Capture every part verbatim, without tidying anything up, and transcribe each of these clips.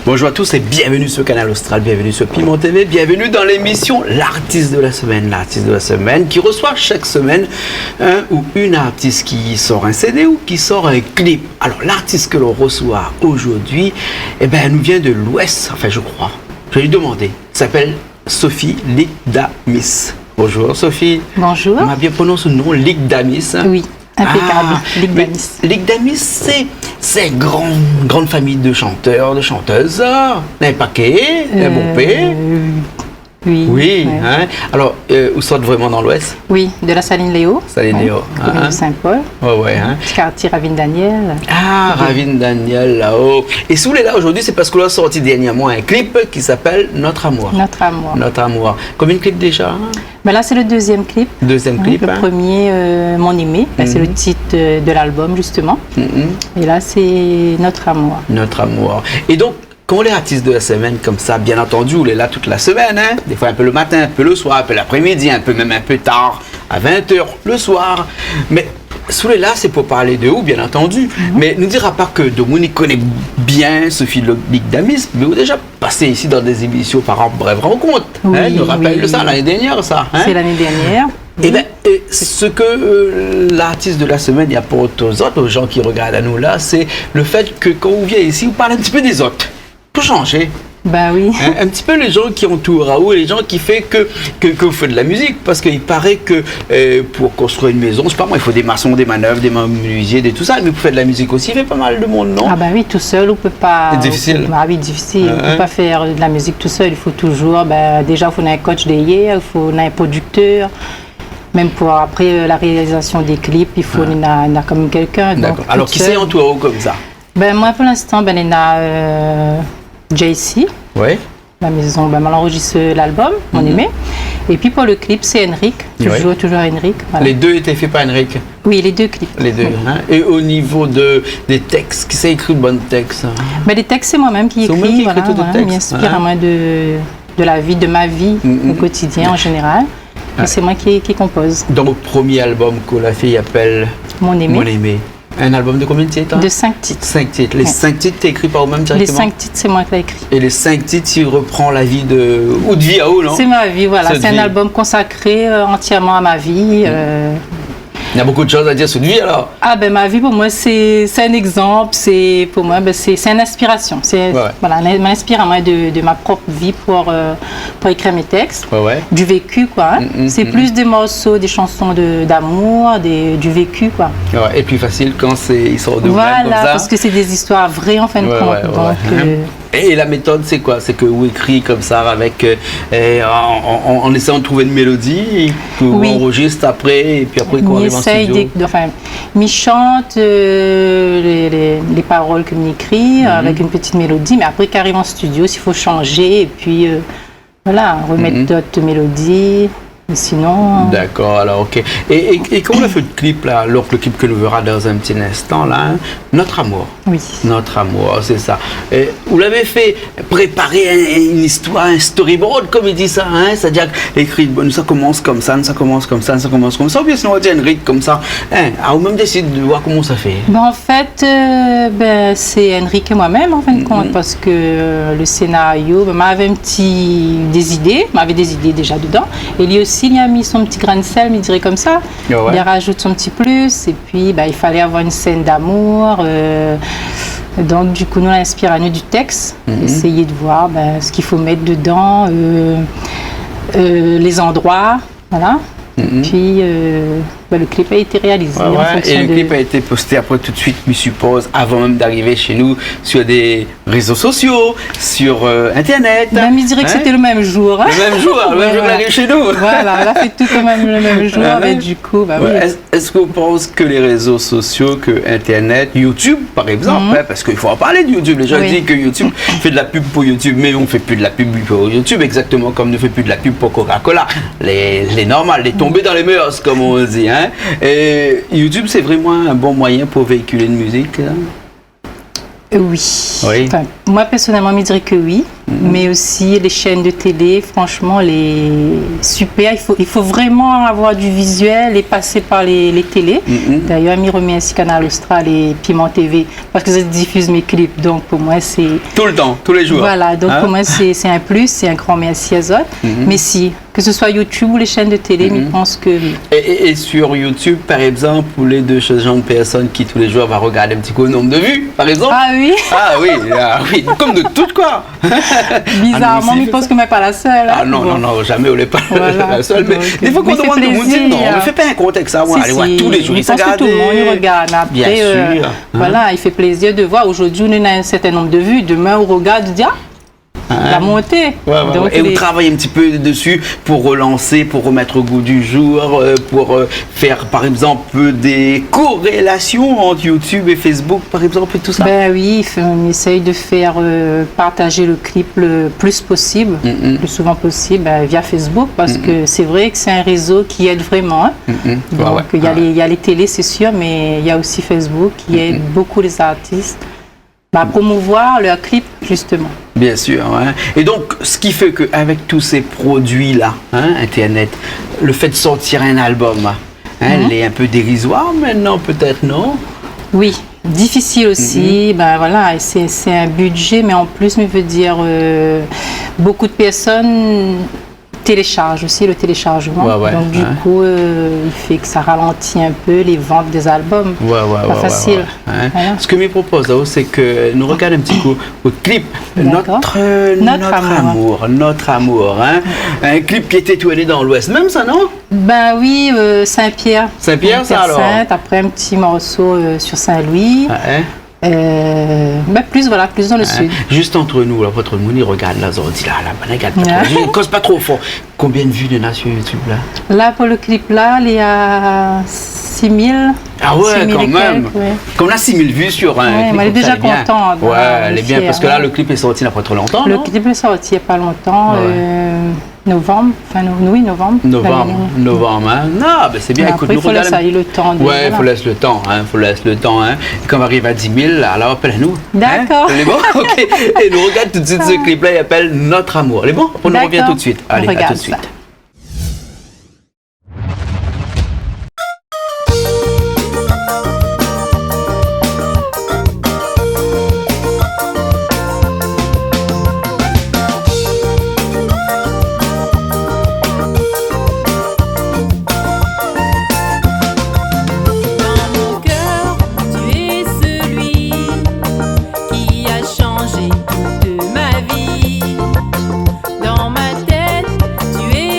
Bonjour à tous et bienvenue sur Kanal Austral, bienvenue sur Piment T V, bienvenue dans l'émission L'artiste de la semaine, l'artiste de la semaine qui reçoit chaque semaine un ou une artiste qui sort un C D ou qui sort un clip. Alors, l'artiste que l'on reçoit aujourd'hui, eh ben, elle nous vient de l'Ouest, enfin, je crois. Je vais lui demander. Elle s'appelle Sophie Ligdamis. Bonjour, Sophie. Bonjour. Ma bien prononse out non, Ligdamis, hein ? Oui, impeccable. Ah, Ligdamis. Mais Ligdamis, c'est, c'est une grande, grande famille de chanteurs, de chanteuses, hein ? Néna in paké, in bonpé. Euh, oui, oui, ouais. Hein ? Alors, euh, ou sort vréman dan l'Ouest ? Oui, de la Saline-les-Hauts. Saline-les-Hauts, ouais, hein, commune de Saint-Paul. Ouais, ouais, hein. Petit quartier Ravine Daniel. Ah, Ravine Daniel, là-haut. Et si ou lé la zordi, sé parske ou la sorti dernièrman in clip ki s'appelle Notre Amour. Notre Amour. Notre Amour. Konbien de clip déza, hein ? Ben là, c'est le deuxième clip. Deuxième clip, hein. Le premier, euh, Mon Aimé. Ben, c'est le titre, euh, de l'album, justement. Mhm. Et là, c'est Notre Amour. Notre Amour. Et donc, kan ou lé artiste de la semaine konmsa, bien entendu, ou lé la tout la semaine, hein. Défoi in pé le matin, in pé le soir, in pé l'après-midi, in pé mèm in pé tar, à vingt heures le soir. Mé si ou lé la, sé pou parl de ou, bien entendu. Mhm. Mé nou dira pa ke domoun i koné bien Sophie Lo-, Ligdamis, mé ou la déza pasé isi dan dé zémisyon, par exemple Brève Rencontre, hein, nou rapèl de sa, l'année dernière, ça, hein. Oui, oui. C'est l'année dernière. Eh ben, euh, ce que, euh, l'artiste de la semaine i aport aux autres, aux gens qui regardent à nous là, c'est le fait que kan ou vien isi, ou parl in ti pé dé zot. Pou shanjé. Bah oui. Hein, in ti pé lé jan ki antour aou, lé jan ki fé ke, ke, ke ou fé de la mizik, parske i paré ke, euh, pou konstrui in mézon, sé pa moin, i fo dé mason, dé manèv, dé menuzié, dé tout sa, mé pou fé de la mizik osi, i fé pa mal de moun, non ? Ah bah oui, tout seul, ou pé pa... Sé difisil. Ah oui, difisil. Hein, hein. Ou pé pa fé de la mizik tout seul, i fo toujour, bah, déza, fo in coach dèrièr, fo in prodiktèr. Mèm pou apré, euh, la réalizasion dé clip, i fo, ah, néna, néna kan mèm kèlkin, donk... D'accord. Alor, kisa i antour aou konmsa ? Ben, moin, pou l'instan, ben, néna, euh, J C. Oui. La mézon, ben, moin la anrozistr l'album, Mon Aimé. Mhm. Épi pou le clip, sé Henrik. Oui. Toujour, toujour Henrik, voilà. Les deux étaient faits par Henrik ? Oui, les deux clips. Les deux, hein. Oui. Et au niveau de, des textes, kisa i ékri bann tèks, hein ? Ben, les textes, c'est moi-même qui écris, voilà, voilà. C'est vous-même qui écrivez tous les textes, hein ? Mi inspir amoin de, de la vie, de ma vie au quotidien en général. Mhm. Ah. Et c'est moi qui, qui compose. Donk, le premier album ke ou la fé, i apèl Mon Aimé. Mon Aimé. Un album de combien de titres, hein ? De cinq titres. Cinq titres. Ouais. Les cinq titres, té ékri par ou-mèm directement ? Les cinq titres, c'est moi qui l'a écrit. Et les cinq titres, i repran la vie de, out vi aou, non ? C'est ma vie, voilà. C'est un album consacré, euh, entièrement à ma vie, euh. Il y a beaucoup de choses à dire sur votre vie, alors. Ah ben, ma vie, pou moin, sé, sé in égzanp, sé, pou moin, ben, sé, sé in inspirasion. Sé, ouais, ouais, voilà, ma inspir amoin de, de ma prop vi pou, euh, pou ékri mé tèks, ouais, ouais, du vécu, quoi, hein. Mm, mm, mm. C'est plus des morceaux, des chansons de, d'amour, des, du vécu, quoi. Ouais, et plus facile quand c'est, i sort de vous-même konmsa. Voilà, parce que c'est des histoires vraies, en fin de compte, ouais, ouais, donc, hein, euh, et la méthode, c'est quoi ? C'est que ou ékri konmsa avec, euh, euh, en, en, en, en essayant de trouver une mélodie, que ou enregistre après, et puis après, quand on arrive en studio ? Oui. Mi éséy de, enfin, mi shant, euh, les, les, les paroles ke mi ékri, euh, avec une petite mélodie, mais après, kan i ariv en studio, i fo shanjé, et puis, euh, voilà, remèt d'ot mélodi, sinon... D'accord, alors, ok. Et, et, et kan ou la fé le clip, là, alors, le clip ke nou vèra dans un petit instant, là, hein, Notre Amour. Oui. Notre Amour, c'est ça. Et ou la fé préparé in, in istoir, un storyboard, comme il dit ça, hein, c'est-à-dire ékri, bon, sa i komans konmsa, sa i komans konmsa, sa i komans konmsa, oubien sinon ou la di Henrik konmsa, hein, ou la mèm désid de voir koman sa i fé. Ben, en fait, euh, ben, c'est Henrik et moi-même, en fin de compte, parce que, euh, le scénario, ben, moin lavé in ti, des idées, moin lavé des idées déjà dedans, et lui aussi, il a mis son petit grain de sel, mi diré konmsa. Ah ouais. Il a rajouté son petit plus, et puis, ben, il fallait avoir une scène d'amour, euh, donc, du coup, nou la inspir anou du texte, essayer de voir, ben, ce qu'il faut mettre dedans, euh, euh, les endroits, voilà. Mhm. Puis, euh, ben, le clip a été réalisé en fonction de... Ouais, ouais, et le clip a été posté après tout de suite, mi suppose, avant même d'arriver chez nous, sur des réseaux sociaux, sur, euh, Internet, hein. Ben, mi diré que c'était le même jour, hein. Le même jour, le même jour que... Ouais, ouais. Qu'elle arrive chez nous. Voilà, on a fait tout quand même le même jour, mais du coup, bah oui. Ouais. Est-ce, est-ce que ou pans ke les réseaux sociaux, ke Internet, YouTube, par exemple, hein, parce qu'il faut en parler de YouTube. Les gens disent que YouTube fait de la pub pour YouTube, mais on fait plus de la pub pour YouTube, exactement comme nou fé pu de la pub pou Coca-Cola. Lé, lé normal, lé tonbé dan lé mœurs, comme on dit, hein. É YouTube, sé vréman in bon moiyin pou véikil in mizik, sa ? Euh, oui. Oui. Enfin, moi, personnellement, je dirais que oui. Mhm. Mais aussi, les chaînes de télé, franchement, les super. Il faut, il faut vraiment avoir du visuel et passer par les, les télés. Mhm. D'ailleurs, je remercie Kanal Austral et Piment T V parce que je diffuse mes clips. Donc, pour moi, c'est... Tout le temps, tous les jours. Voilà, donc, hein, pour moi, c'est, c'est un plus, c'est un grand merci à eux autres. Mhm. Mais si, que ce soit YouTube ou les chaînes de télé, mhm, je pense que oui. Et, et, et sur YouTube, par exemple, ou lé dé, ce genre de personne qui tous les jours va regarder un petit coup le nombre de vues, par exemple ? Ah oui. Ah oui, ah oui, comme de tout, quoi. Bizarrement, mi pans ke mi lé pa la sèl, hein. Ah non, non, non, jamais ou lé pa la sèl. Mé défoi kan ou demann demoun, i di non, mé fé pa in kont èk sa, ouais, alé voir tou lé zour. Si, si. Mi pans ke tout le monde i regard, mé apré, euh, voilà, i fé plézir de voir. Aujourd'hui, on a un certain nombre de vues. Demain, on regarde, on dit, ah, la monté. Ouais, ouais, ouais. Donc, é ou travay in ti pé desi pou relansé, pou remèt o gou di zour, euh, pou, euh, fé, par égzanp, dé korélasion ant YouTube é Facebook, par égzanp, é tout sa ? Ben oui, on essaye de faire, euh, partager le clip le plus possible, le plus souvent possible, ben, via Facebook, parce que c'est vrai que c'est un réseau qui aide vraiment, hein. Donc, il y a les, il y a les télés, c'est sûr, mais il y a aussi Facebook qui aide beaucoup les artistes. Bah, promouvoir leurs clips, justement. Bien sûr, hein. Et donc, ce qui fait que avec tous ces produits-là, hein, Internet, le fait de sortir un album, hein, il est un peu dérisoire maintenant, peut-être, non ? Oui, difficile aussi. Ben voilà, et c'est, c'est un budget, mais en plus, je veux dire, euh, beaucoup de personnes télécharge aussi, le téléchargement. Ouais, ouais. Donc, du coup, euh, il fait que ça ralentit un peu les ventes des albums. Ouais, ouais, ouais, ouais. Pas facile. Hein. Voilà. Ce que mi propoz la, sé ke nou regard in ti kou out clip, Notre, euh, Notre Amour, hein. Un clip ki été tourné dans l'Ouest. Mèm sa, non ? Ben oui, euh, Saint-Pierre. Saint-Pierre, sa, alors. Terre Sainte, après un petit morceau, euh, sur Saint-Louis. Ah, hein. Euh, ben, plus, voilà, plus dans le sud. Hein, juste entre nous, là, pa tro d'moun i regard la zordi la, la, banna i gard pa tro. Koz pa tro for. Combien de vues néna sur YouTube, là ? Là, pour le clip, là, il y a six mille. Ah ouais, quand même. Six mille et quelques, ouais. Kan ou na six mille vues sur un clip, ouais, mé lé déza kontan, voilà, on est fiers, hein. Ouais, lé bien, parce que là, le clip est sorti il y a pas trop longtemps, non ? Le clip est sorti il y a pas longtemps, euh, novembre, enfin, no-, oui, novembre. Novembre, hein. Non, ben c'est bien, écoute, nou regard. Mé apré, i fo lès ali le tan de, voilà. Ouais, i fo lès le tan, hein, i fo lès le tan, hein. É kan nou ariv a dix mille, la, la, apèl anou. D'accord. Hein ? Lé bon ? Ok. É nou regard tout de suite ce clip-là, i apèl Notre Amour. Lé bon ? Nou revien tout de suite. D'accord. Allez, à tout de suite. On regarde ça. Dans mon cœur, tu es celui qui a changé toute ma vie. Dans ma tête, tu es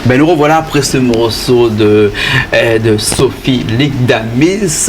Ben, nous revoilà après ce morceau de, euh, de Sophie Ligdamis,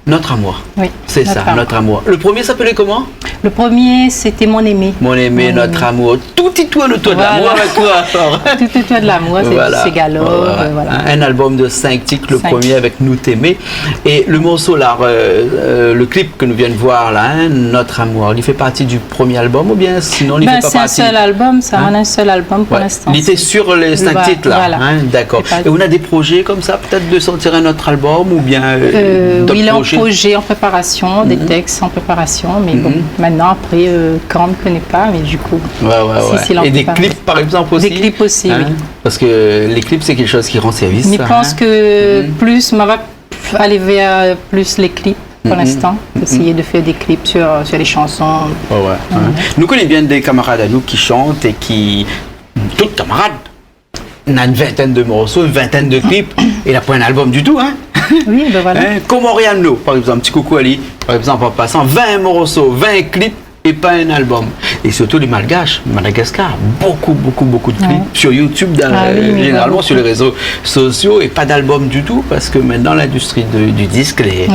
Notre amour. Oui, c'est ça, Notre amour. Notre amour. Le premier s'appelait comment ? Le premier, c'était Mon aimé. Mon aimé, Notre amour. Tout i tourn otour de l'amour avec toi, alors. Tout i tourn otour de l'amour, c'est du ségalog, euh, voilà. Un, un album de cinq titres, le premier avec Nous t'aimer. Et le morceau là, euh, euh, le clip que nous vient de voir là, hein, Notre amour, il fait partie du premier album ou bien sinon il fait pas partie ? Ben, c'est un seul album, ça, on a un seul album pour l'instant. Ouais. Il était sur les cinq titres là, hein, d'accord. Et on a des projets comme ça, peut-être de sortir un autre album ou bien, euh, d'autres projets ? Euh, oui, il est en projet, en préparation, des textes en préparation, mais bon, maintenant, après, euh, quand, on ne connaît pas, mais du coup, si, si, il est en préparation. Ouais, ouais, ouais. Et des clips, par exemple, aussi ? Des clips aussi, oui. Hein ? Parce que les clips, c'est quelque chose qui rend service, ça, hein ? Mais je pense que plus, on va aller vers plus les clips pour l'instant, essayer de faire des clips sur, sur les chansons. Ouais, ouais, ouais. Nou koné bien dé kamarad anou ki shant é ki, tout kamarad, na une vingtaine de morceaux, une vingtaine de clips, é la pa in album du tout, hein. Oui, ben voilà. Hein, comme Oriano, par exemple, ti koukou ali, par exemple, en passant, vingt morceaux, vingt clips, é pa in album. Et surtout les Malgaches, Madagascar, beaucoup, beaucoup, beaucoup de clips sur YouTube, généralement sur les réseaux sociaux, et pas d'album du tout, parce que maintenant l'industrie de, du disque, elle est,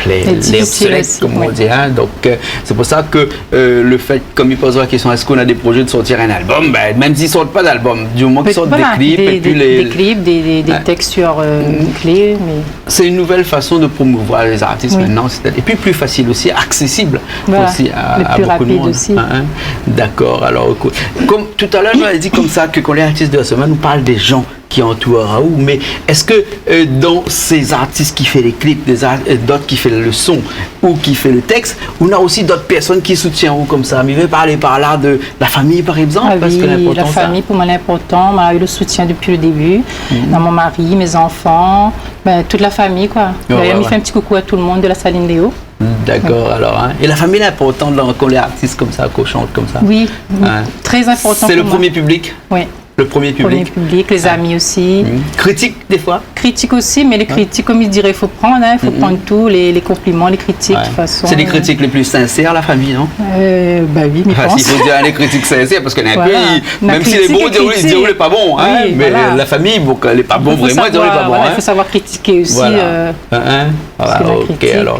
elle est obsolète, comme on dit, hein. Oui. Elle est difficile aussi, ouais. Donc, euh, c'est pour ça que, euh, le fait, comme il pose la question, est-ce qu'on a des projets de sortir un album ? Ben, même s'ils sortent pas d'album, du moment qu'ils sortent des clips, et puis des, des clips, des, des textes sur, euh, une clé, mais C'est une nouvelle façon de promouvoir les artistes maintenant, c'est-à-dire, et puis plus facile aussi, accessible aussi à, à beaucoup de monde. Oui. Le plus rapide aussi. Hein, hein. D'accord, alors, écoute, comme tout à l'heure, nou la di konmsa ke kan lé artis de la semaine, nou parl dé jan ki antour aou, mé èske, euh, dan sé artis ki fé lé klip, dé ar-, euh, dot ki fé le son ou ki fé le tèks, ou na osi dot pèrsone ki soutien aou konmsa ? Mi vé parl par la de la fami, par égzanp, parske lé inportan, sa. Ah oui, la fami, pou moin, lé inportan. Moin la u le soutien dopi le débu. Mhm. Dan mon mari, mé zanfan, Ben, tout la fami, koi. Ouais, ouais. D'ailleurs, mi fé in ti koukou a tout le monde de la Saline Léo. D'accord, alors, hein. É la fami lé inportan dan, kan lé artis konmsa, kan ou shant konmsa. Oui, très important pour moi. Hein. C'est le premier public ? Oui. Le premier public. Premier public, les amis aussi. Mhm. Kritik, défoi ? Kritik osi, mé lé kritik, konm i di, i fo prann, hein, i fo prann tout, lé, lé konpliman, lé kritik, de tout fason, euh. Ouais. C'est des critiques les plus sincères, la famille, non ? Euh, ben oui, mi pans. Ah, si, fo dir, lé kritik sinsèr, parske na in pé, i, mèm si lé bon, i di, i di, lé pa bon, hein, mé la fami, bon, kan lé pa bon, vréman, i di, lé pa bon, hein. Voilà, i fo savoir, voilà, i fo savoir kritiké osi, euh, parske la kritik, euh. Voilà, OK, alors.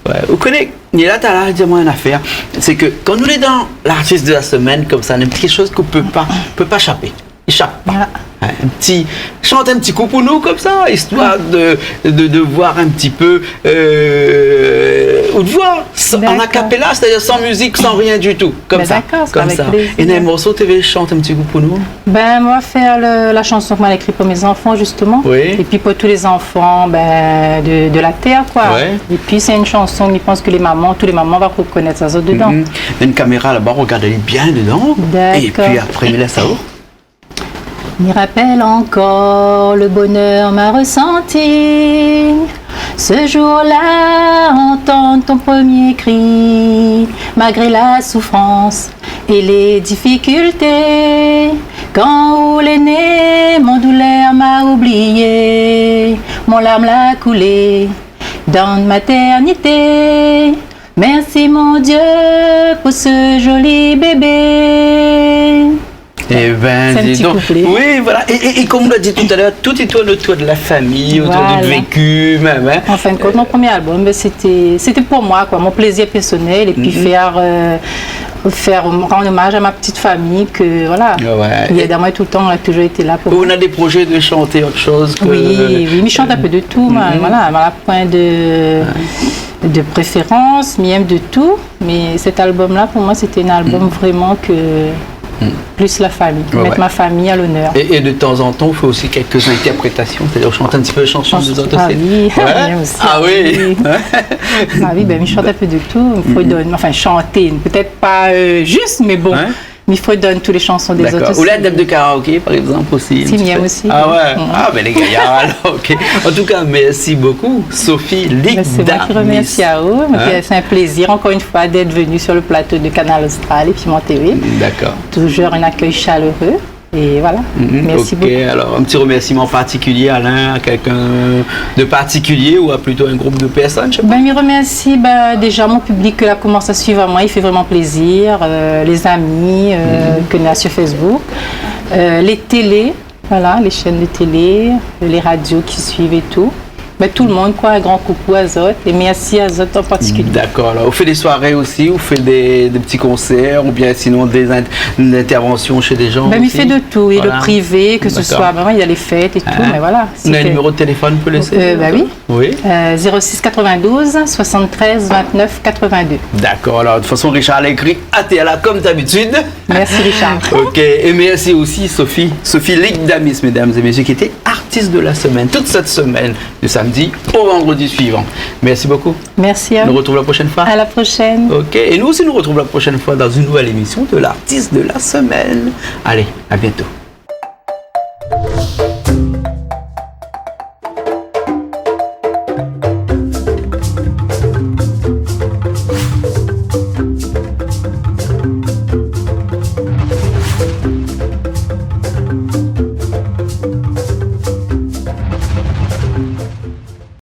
Ouais, ou koné, Nila, talèr la di amoin in afèr, sé ke kan nou lé dan l'artiste de la semaine, konmsa, néna in ti kékshoz k'ou pé pa, pé pa shapé. I shap pa. Voilà. Hein, in ti, shant in ti kou pou nou konmsa, istoir de, de, de voir in ti pé, euh, out voi, an a cappella, sétadir san mizik, san rien du tout, konmsa. D'accord. Ben d'accord, c'est avec plaisir. Konmsa. É néna in morso ou té vé shant in ti kou pou nou ? Ben, moin va fé le, la shanson ke moin la ékri pou mé zanfan, justement. Oui. Épi pou tout lé zanfan, ben, de, de la tèr, koi. Ouais. Épi sé in shanson, mi pans ke lé momon, tout lé momon va rokonèt sa zot dedan. Mhm. Néna in kaméra laba, rogard ali bien dedan. D'accord. Épi apré, mi lès aou. Mi rapèl ankor le bonheur ma resanti. Ce jour-là, entendre ton premier cri, malgré la souffrance et les difficultés. Kan ou lé né, mon doulèr ma oublié, mon larm la koulé dan maternité. Merci mon Dieu pour ce joli bébé. Ében, di donk. Sé in ti kouplé. Oui, voilà. É, é, é konm ou la di talèr, tout i tourn otour de la fami, otour du vécu mèm, hein. Voilà. An fin de kont, mon promié album, ben, sété, sété pou moin, koi, mon plézir pèrsonèl, épi fé, euh, fé rann omaz a ma ti fami ke, voilà, i èd amoin toultan, la touzour été la pou moin. Ouais, ouais. Ou na dé projé de shanté ot shoz ke... Oui, oui, mi shant in pé de tout, moin, voilà, moin la poin de, de préférans, mi èm de tout. Mé sèt album-la, pou moin, sété in album vréman ke plis la fami, mèt ma fami a lonèr. Ouais, ouais. É, é de tan zan tan, ou fé osi kèk intèrprétasion, sétadir ou shant in ti pé lé shanson dé zot osi. Ah oui, mi èm osi. Ouais. Ah oui. Ah oui, ben, mi shant in pé de tout. Mi fredone, anfin, shanté, pétèt pa, euh, zis, mé bon, mi fredone tout lé shanson dé zot osi. D'accord. Ou lé adèp de karaoké, par égzanp, osi, in ti pé ? Si, mi èm osi. Ah ouais. Ah ben, lé gayar, alor, OK. En tout cas, merci beaucoup, Sophie Ligdamis. Ben, sé moin ki remèrsi aou. Hein ? Sé in plézir, ankor in foi, d'èt vni sur le plato de Kanal Austral é Piment TV. D'accord. Touzour in akèy shaleureux. É voilà. Mèrsi bokou. OK, alor, in ti remèrsiman partikilié, Alain, a kèlkin de partikilié ou a plito in group de pèrsone, mi sé pa ? Ben, mi remèrsi, ben, déza mon piblik ke la komans a suiv amoin, i fé vréman plézir, euh, lé zami, euh, ke néna sur Facebook, euh, lé télé, Voilà, les chaînes de télé, les radios qui suivent et tout. Ben, tout le monde, quoi, un grand coucou à zot et merci à zot en particulier. D'accord, alors, ou fé des soirées aussi, ou fé des, des petits concerts, ou bien sinon des in-, des interventions chez des gens aussi ? Ben, mi fé de tout, et le privé, que ce soit, ben oui, il y a les fêtes et tout, mais voilà. Ou na un numéro de téléphone pou lésé ? Euh, ben oui. Oui. Euh, zéro six quatre-vingt-douze soixante-treize vingt-neuf quatre-vingt-deux. D'accord, alors, de toute façon, Richard la ékri atèr la, comme d'habitude. Merci, Richard. Ok, et merci aussi Sophie, Sophie Ligdamis, mesdames et messieurs, qui était artiste de la semaine, toute cette semaine, du samedi au vendredi suivant. Merci beaucoup. Merci à vous. Nous retrouvons la prochaine fois. À la prochaine. Ok, et nous aussi, nous retrouvons la prochaine fois dans une nouvelle émission de l'artiste de la semaine. Allez, à bientôt.